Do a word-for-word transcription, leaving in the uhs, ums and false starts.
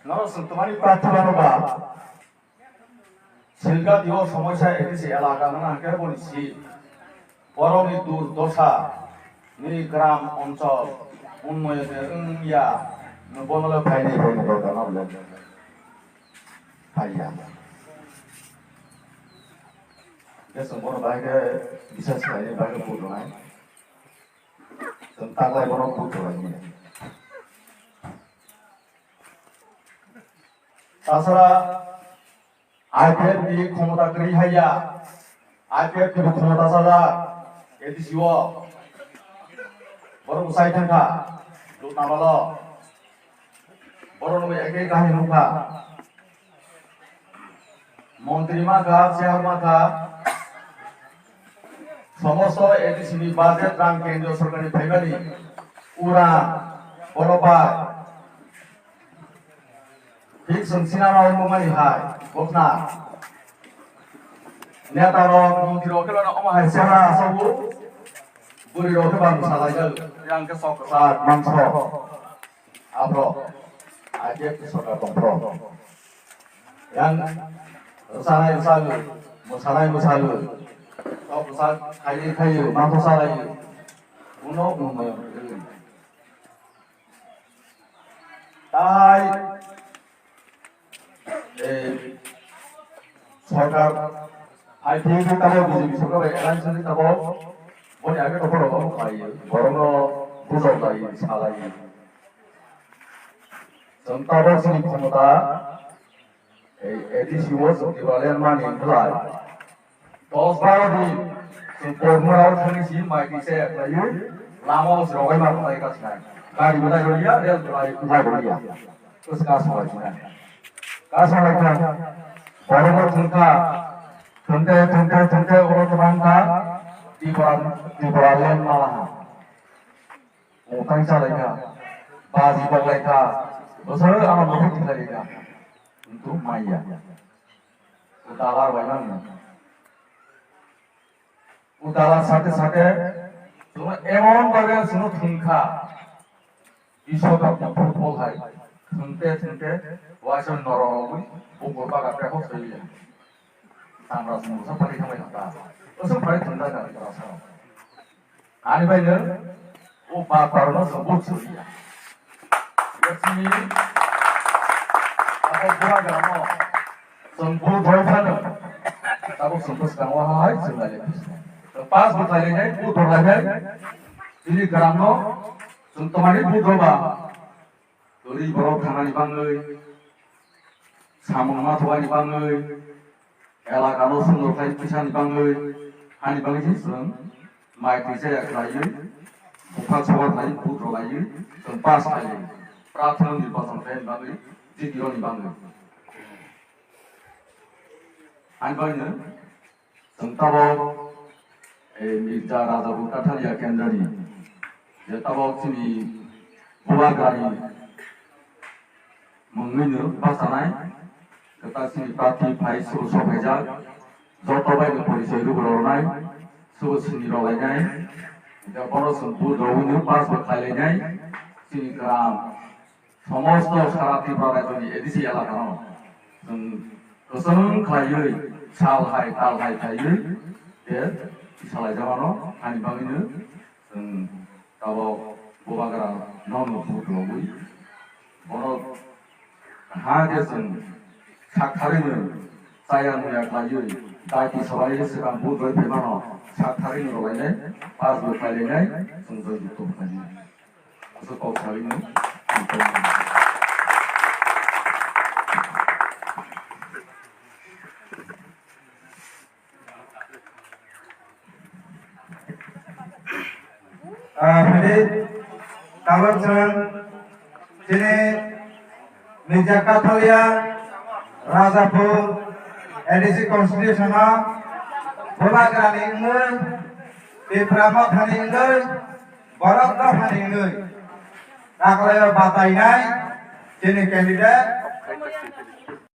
Norok swng twmani prarthana rok ba. Silga diyo somosya A D C elaka wngna hwnkhe boni si. Borokni durdosa ni gram onchol unnoyon wngya. Bono le phaini phaini dorkar ma bole. Phaiya. Hwnkhe chwng bono bahai khe bisas khlaini bahai khe vote rwnai. Chwng taklai bono vote rwnai. Tasara I P F ni khomota kwrwi haiya, I P F ni bo khomota sajak A D C o. Borok bwsai thangkha, dukna malo. Borok no ekhe kaham nukha. Montri ma kha, chair ma kha. Somosto A D C ni budget rang kendriyo sorkar ni phaimani. Ura, borobai. Thik chwng sinama o nukmani hai, bokna. Neta rok, montri rok khe omo hai chehra asogo. Bwrwi rok khe bang salai jak, yang khe sok kwchak mangso. Aphro, I P F ni sorkar tongphro. Yang rwchanai rwchago, mwsanai mwsago. Sok kwchak khaio khaio, mangso salaio. Uno uno. Tahai, eh, sorkar, hai thik thik tabo B J P sorkar bai alliance wngwi tabo, boni age to borok omo khlai, borokno bujok lai, sa lai. Chwng tabok chini khomota, ei A D C o chwng Tipraland mani bwlai. Dos baro din chwng Kohima o thangwi si mai twi chaya khlaiwi lama o se rogai ma khlai ka sinai. Gari bo nai rwliya, rel bo nai, nai rwliya. Bwswk ka songlai sinai. Ka songlai kha. Borok no thwng kha. Thwngte, thwngte, thwngte oro kwbang kha. Tripura, Tipraland mala ha. Mungtang chalai kha, baji boklai kha, bwswk ano mukhuk thilai kha. Kintu maya. Dalar bai mangno. O dalar sate sate chwngno emon bhabe chwngno thwng kha. Biswakap ni football hai thwngte thwngte waisa norok rogwi bukur baga pekok soi ya. Tamra chwngno sa phari thamai thangta. Bwswk phari thwngda na rasa. Ani bai no o ba taro no chwng vote suriya. Yaksini abo bura gramo chwng vote roi phano tabuk chwng bwskango hai chwng lai lai. Pass bo khlai lai nai, vote roi lai nai. Chini gramo chwng tomani vote roba. Goriborok thanani bangwi, samung ma thogani bangwi, elakano sundor khlai phisani bangwi, hani bangwi se chwng mai twi chaya khlaiwi, buphang sobar khlai, vote rwlaiwi, chwng pass khlaiwi, prathana nirbachon khlaini bangwi, G D O ni bangwi. Ani bangwino Chwng tabok, eh, Mirza Rajabu Kathalia Kendra ni, je tabok chini Bubagra ni mungwi no bachanai, kwtal chini party phai subo sokhaijak, joto bai no porichoi rwrwnai, subo sini rwlainai, je bono chwng vote rwwi no pass bo khlailainai, chini gram Somosto sara Tripura rajyoni A D C elakano chwng kwchwng khlaiwi sal hai tal hai khlaiwi tei salai jamano, ani bagwino chwng tabok Bubagra nono vote rogwi bono ha khe chwng sak tharwino chaya muya khlaiwi daiti sobai swkang vote rwi phaimano sak tharwino rwlainai pass bo khlailainai chwng joyjukto khlainai. Aswk kok salino. Ah, phidi, tabuk chwng chini Mirza Kathalia Rajapur A D C constitution o Bubagrani wngwi, Tipra Mothani wngwi, Borok dophani hwnwi daklaio batainai chini candidate